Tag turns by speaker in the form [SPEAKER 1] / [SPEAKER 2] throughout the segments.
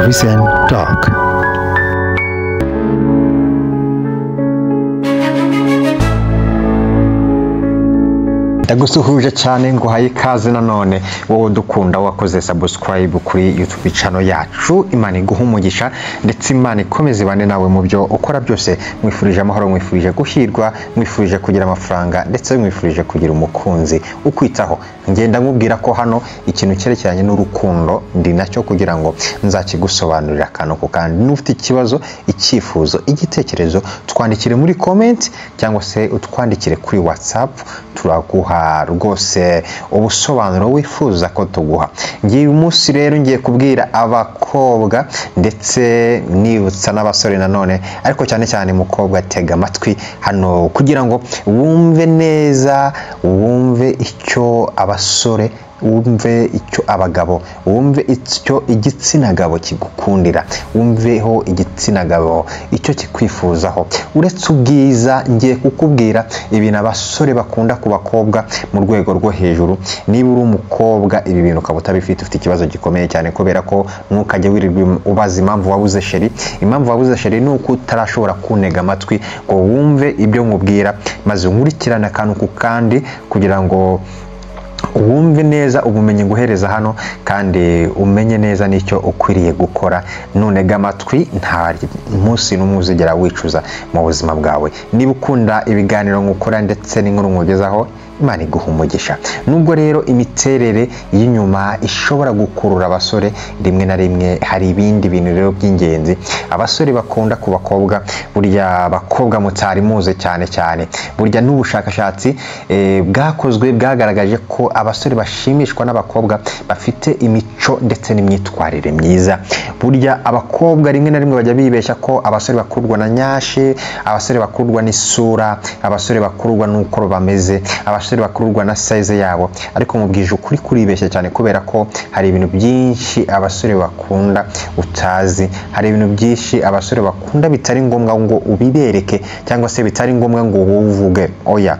[SPEAKER 1] Vision Talk. Ndagusuhuje cyane, nguhaye ikaze nanone wowe dukunda, wakoze subscribe kuri YouTube channel yacu. Imana iguhe umugisha ndetse Imana ikomeze ibane nawe mu byo ukora byose. Mwifurije amahoro, mwifurije guhirwa, mwifurije kugira amafaranga ndetse mwifurije kugira umukunzi ukwitaho. Ngenda nkubwira ko hano ikintu cyerekeranye n'urukundo ndi nacyo kugira ngo nzakigusobanurira akantu ku kandi. N'ufite ikibazo, icyifuzo, igitekerezo, twandikire muri comment cyangwa se utwandikire kuri WhatsApp, turaguha rwose ubusobanuro wifuza ko tuguha. Ngiye umunsi rero ngiye kubwira abakobwa ndetse nibutsa n'abasore nanone, ariko cyane cyane mukobwa tega amatwi hano kugira ngo wumve neza, wumve icyo abasore, wumve icyo abagabo, wumve icyo igitsina gabo kigukundira, wumveho igitsina gabo icyo kikwifuzaho. Uretse ubwiza, ngiye kukubwira ibintu abasore bakunda ku bakobwa mu rwego rwo hejuru. Niba uri umukobwa ibi bintu ukaba utabifite, ufite ikibazo gikomeye cyane, kubera ko ntukajye wirirwa ubaza impamvu wabuze sheri. Impamvu wabuze sheri ni uko utarashobora kuntega amatwi ngo wumve ibyo nkubwira, maze nkurikirane akantu ku kandi kugira ngo wumve neza ubumenyi nguhereza hano, kandi umenye neza n'icyo ukwiriye gukora. Nunega amatwi nta munsi n'umwe uzigera wicuza mu buzima bwawe. Niba ukunda ibiganiro nkukora ndetse n'inkuru nkugezaho, Imana iguha umugisha. Nubwo rero imiterere y'inyuma ishobora gukurura abasore rimwe na rimwe, hari ibindi bintu rero by'ingenzi abasore bakunda ku bakobwa, burya abakobwa mutari muze cyane cyane. Burya n'ubushakashatsi bwakozwe bwagaragaje ko abasore bashimishwa n'abakobwa bafite imico ndetse n'imyitwarire myiza. Burya abakobwa rimwe na rimwe bajya bibeshya ko abasore bakurwa na nyashi, abasore bakurwa n'isura, abasore bakurwa n'uko bameze, abasore bakururwa na size yabo, ariko mubwije ukuri kuribeshya cyane, kubera ko hari ibintu byinshi abasore bakunda utazi. Hari ibintu byinshi abasore bakunda bitari ngombwa ngo ubibereke cyangwa se bitari ngombwa ngo uvuge oya.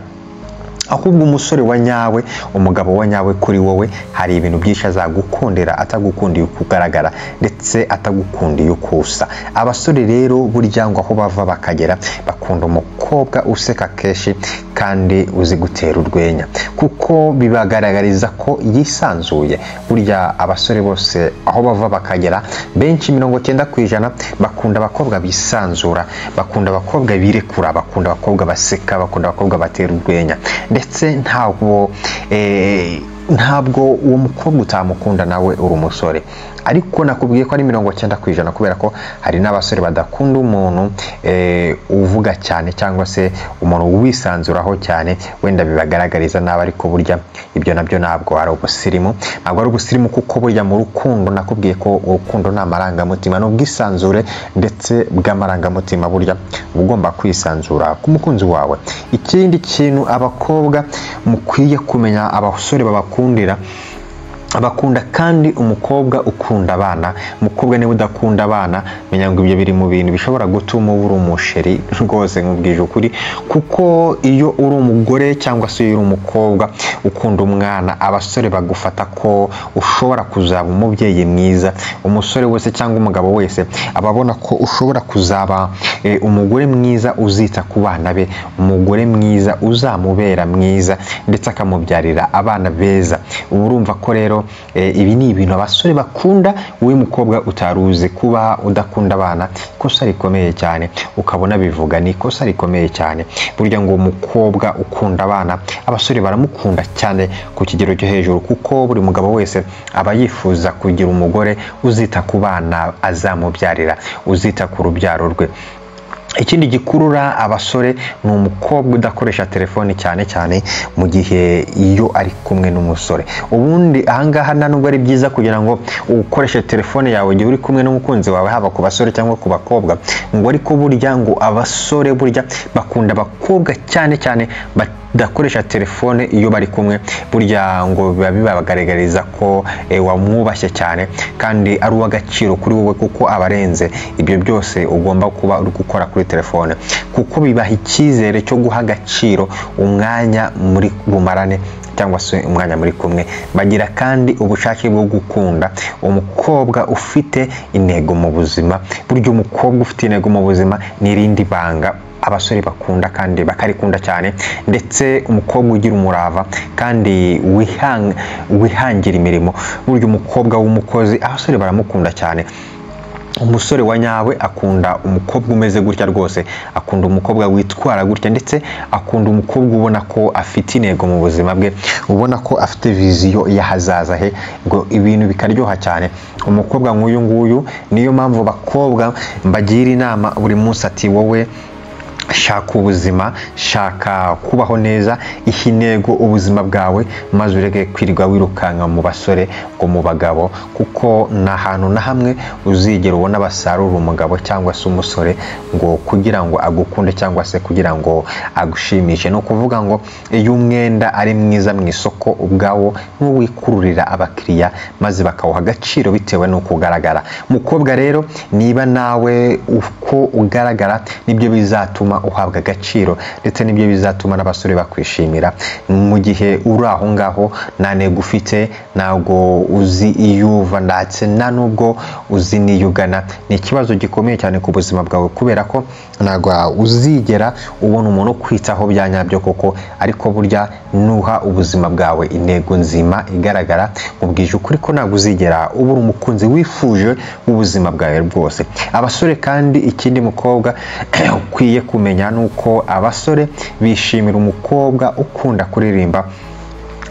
[SPEAKER 1] Ahubwo umusore wa nyawe, umugabo wa nyawe kuri wowe, hari ibintu byinshi azagukundira atagukundiye kugaragara ndetse atagukundiye ukusa. Abasore rero burya ngo aho bava bakagera bakunda umukobwa useka kenshi kandi uzi gutera urwenya, kuko bibagaragariza ko yisanzuye. Burya abasore bose aho bava bakagera, benshi 90% bakunda abakobwa bisanzura, bakunda abakobwa birekura, bakunda abakobwa baseka, bakunda abakobwa batera urwenya. Ndetse ntabwo uwo mukobwa utamukunda nawe uri umusore. Ariko nakubwiye ko ari 90%, kubera ko hari n'abasore badakunda umuntu uvuga cyane cyangwa se umuntu wisanzuraho cyane, wenda bibagaragariza nabi, ariko burya ibyo nabyo ntabwo ari ubusirimu, ntabwo ari ubusirimu, kuko burya mu rukundo nakubwiye ko urukundo ni amarangamutima, ni ubwisanzure ndetse bw'amarangamutima. Burya uba ugomba kwisanzura ku mukunzi wawe. Ikindi kintu abakobwa mukwiye kumenya abasore babakundira, abakunda kandi umukobwa ukunda abana. Umukobwa niba udakunda abana, menya ngo ibyo biri mu bintu bishobora gutuma ubura umusheri rwose, nkubwije ukuri. Kuko iyo uri umugore cyangwa se iyo uri umukobwa ukunda umwana, abasore bagufata ko ushobora kuzaba umubyeyi mwiza. Umusore wese cyangwa umugabo wese ababona ko ushobora kuzaba umugore mwiza uzita ku bana be, umugore mwiza uzamubera mwiza ndetse akamubyarira abana beza. Ubu urumva ko rero ibi ni ibintu abasore bakunda. Wowe mukobwa utaruzi kuba udakunda abana, ikosa rikomeye cyane, ukabona bivuga ni ikosa rikomeye cyane. Burya ngo umukobwa ukunda abana, abasore baramukunda cyane ku kigero cyo hejuru, kuko buri mugabo wese aba yifuza kugira umugore uzita ku bana azamubyarira, uzita ku rubyaro rwe. Ikindi gikurura abasore ni umukobwa udakoresha telefoni cyane cyane mu gihe iyo ari kumwe n'umusore. Ubundi ahangaha nta nubwo ari byiza kugira ngo ukoreshe telefone yawe igihe uri kumwe n'umukunzi wawe, haba ku basore cyangwa ku bakobwa, ngo ariko burya ngo abasore burya bakunda abakobwa cyane cyane badakoresha telefone iyo bari kumwe. Burya ngo biba bibagaragariza ko wamwubashye cyane kandi ari uw'agaciro kuri wowe, kuko abarenze ibyo byose ugomba kuba uri gukora kuri kuri telefone, kuko bibaha icyizere cyo guha agaciro umwanya muri bumarane cyangwa se umwanya muri kumwe. Bagira kandi ubushake bwo gukunda umukobwa ufite intego mu buzima. Burya umukobwa ufite intego mu buzima ni irindi banga abasore bakunda kandi bakarikunda cyane, ndetse umukobwa ugira umurava kandi wihangira imirimo. Burya umukobwa w'umukozi abasore baramukunda cyane. Umusore wa nyawe akunda umukobwa umeze gutya rwose, akunda umukobwa witwara gutya, ndetse akunda umukobwa ubona ko afite intego mu buzima bwe, ubona ko afite viziyo y'ahazaza he, ngo ibintu bikaryoha cyane. Umukobwa nk'uyu nguyu, niyo mpamvu bakobwa mbagira inama buri munsi ati wowe shaka ubuzima, shaka kubaho neza, ihe intego ubuzima bwawe, maze ureke kwirirwa wirukanka mu basore ngo mu bagabo, kuko nta hantu na hamwe uzigera ubona basarura umugabo cyangwa se umusore ngo kugira ngo agukunde cyangwa se kugira ngo agushimishe. Ni ukuvuga ngo iyo umwenda ari mwiza mu isoko ubwawo n'uwikururira abakiriya maze bakawuha agaciro bitewe n'uko ugaragara. Mukobwa rero, niba nawe uko ugaragara nibyo bizatuma uhabwa agaciro, ndetse nibyo bizatuma n'abasore bakwishimira. Mu gihe uri aho ngaho nta ntego ufite, ntabwo uzi iyo uva ndetse nta nubwo uzi n'iyo ugana, ni ikibazo gikomeye cyane ku buzima bwawe, kubera ko ntabwo uzigera ubona umuntu ukwitaho bya nyabyo koko. Ariko burya nuha ubuzima bwawe intego nzima igaragara, nkubwije ukuri ko ntabwo uzigera ubura umukunzi wifuje w'ubuzima bwawe bwose. Abasore kandi, ikindi mukobwa ukwiye kumenya nuko abasore bishimira umukobwa ukunda kuririmba,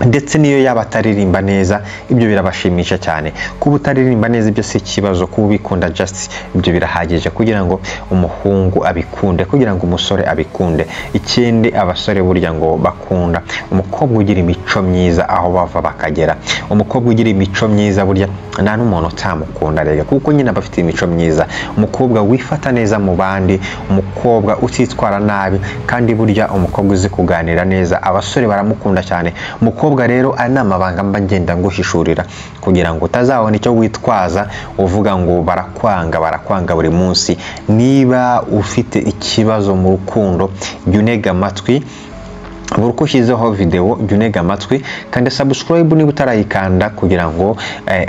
[SPEAKER 1] ndetse niyo yaba ataririmba neza, ibyo birabashimisha cyane. Kuba utaririmba neza ibyo si ikibazo, kuba ubikunda just ibyo birahagije kugira ngo umuhungu abikunde, kugira ngo umusore abikunde. Ikindi abasore burya ngo bakunda umukobwa ugira imico myiza aho bava bakagera. Umukobwa ugira imico myiza burya nta n'umuntu utamukunda rega, kuko nyine aba afite imico myiza. Umukobwa wifata neza mu bandi, umukobwa utitwara nabi, kandi burya umukobwa uzi kuganira neza abasore baramukunda cyane. Umukobwa rero aya ni amabanga mba ngenda nguhishurira kugira ngo utazabona icyo witwaza uvuga ngo barakwanga barakwanga buri munsi. Niba ufite ikibazo mu rukundo, jya unega amatwi buri uko ushyizeho video, jya unega amatwi kandi subscribe niba utarayikanda, kugira ngo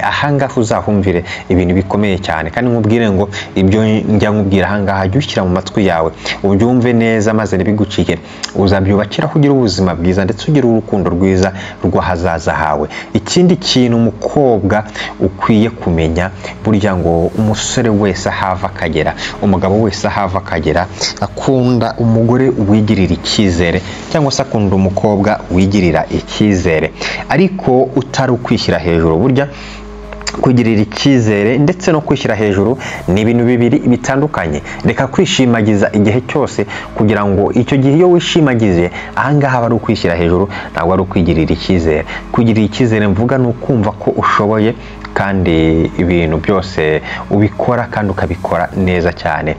[SPEAKER 1] ahangaha uzahumvire ibintu bikomeye cyane. Kandi nkubwire ngo ibyo njya nkubwira ahangaha jya ushyira mu matwi yawe ubyumve neza, maze ntibigucike. Uzabyubakiraho ugira ubuzima bwiza ndetse ugira urukundo rwiza rw'ahazaza hawe. Ikindi kintu umukobwa ukwiye kumenya, burya ngo umusore wese ahava akagera, umugabo wese ahava akagera, akunda umugore wigirira icyizere cyangwa se akunda umukobwa wigirira icyizere, ariko utari ukwishyira hejuru. Burya kugirira icyizere ndetse no kwishyira hejuru ni ibintu bibiri bitandukanye. Reka kwishimagiza igihe cyose, kugira ngo icyo gihe iyo wishimagije ahangaha aba ari ukwishyira hejuru, ntabwo ari ukwigirira icyizere. Kugirira icyizere mvuga ni ukumva ko ushoboye kandi ibintu byose ubikora kandi ukabikora neza cyane.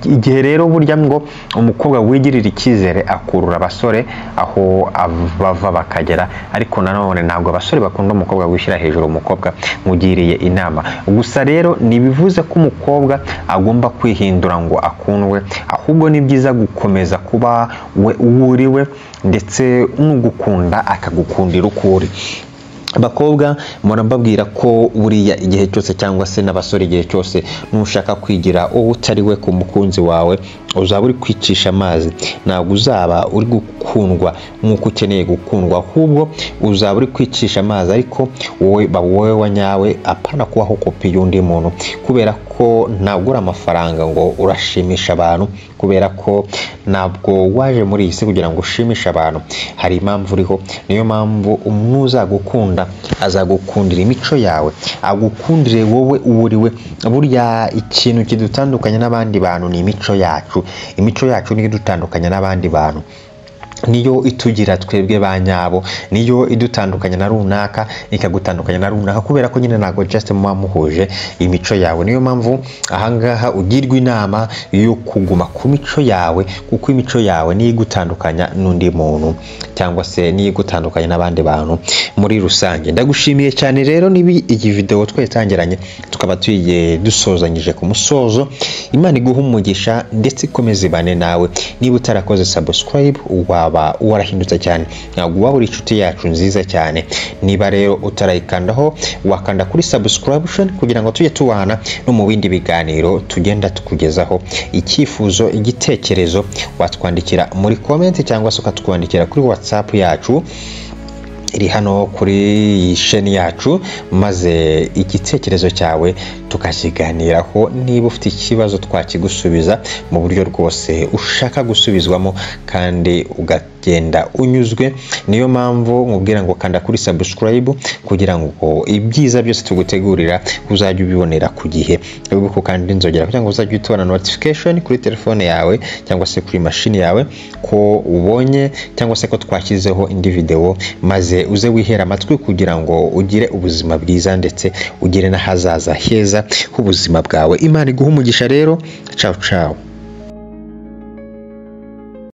[SPEAKER 1] Igihe rero burya ngo umukobwa wigirira icyizere akurura abasore aho bava bakagera, ariko nanone ntabwo abasore bakunda umukobwa wishyira hejuru. Umukobwa mugiriye inama gusa rero ntibivuze ko umukobwa agomba kwihindura ngo akundwe, ahubwo ni byiza gukomeza kuba we uwo uri we, ndetse n'ugukunda akagukundira uko uri. Abakobwa mpora mbabwira ko buriya igihe cyose, cyangwa se n'abasore igihe cyose, nushaka kwigira uwo utari we ku mukunzi wawe, uzaba uri kwicisha amazi, ntabwo uzaba uri gukundwa nk'uko ukeneye gukundwa, ahubwo uzaba uri kwicisha amazi. Ariko wowe ba wowe wa nyawe, apana kubaho kopi y'undi muntu, kubera ko ntabwo uri amafaranga ngo urashimisha abantu, kubera ko ntabwo waje muri iyi si kugira ngo ushimishe abantu. Hari impamvu uriho, niyo mpamvu n'uzagukunda azagukundira imico yawe, agukundire wowe uwo uri we. Burya ikintu kidutandukanya n'abandi bantu ni imico yacu. Imico yacu niyo idutandukanya n'abandi bantu. Niyo itugira twebwe ba nyabo, niyo idutandukanya na runaka, ikagutandukanya na runaka, kubera ko nyine ntabwo just muba muhuje imico yawe. Niyo mpamvu ahangaha ugirwa inama yo kuguma ku mico yawe, kuko imico yawe niyo igutandukanya n'undi muntu, cyangwa se niyo igutandukanya n'abandi bantu muri rusange. Ndagushimiye cyane rero niba iyi video twayitangiranye tukaba tuyigiye dusozanyije ku musozo. Imana iguhe umugisha ndetse ikomeze ibane nawe. Niba utarakoze subscribe waba warahindutse cyane, ntabwo waba uri inshuti yacu nziza cyane. Niba rero utarayikandaho, wakanda kuri subscription kugira ngo tujye tubana no mu bindi biganiro tugenda tukugezaho. Icyifuzo, igitekerezo watwandikira muri comment, cyangwa se ukatwandikira kuri WhatsApp yacu iri hano kuri iyi sheni yacu, maze igitekerezo cyawe tukakiganiraho. Niba ufite ikibazo twakigusubiza mu buryo rwose ushaka gusubizwamo kandi ukagenda unyuzwe. Niyo mpamvu nkubwira ngo kanda kuri subscribe kugira ngo ibyiza byose tugutegurira uzajye ubibonera ku gihe. Wibuke kandi inzogera kugira ngo uzajye utubona notification kuri telefone yawe cyangwa se kuri mashini yawe ko ubonye cyangwa se ko twashyizeho indi video, maze uze wihera amatwi kugira ngo ugire ubuzima bwiza ndetse ugire n'ahazaza heza h'ubuzima bwawe. Imana iguhe umugisha rero. Ciao ciao.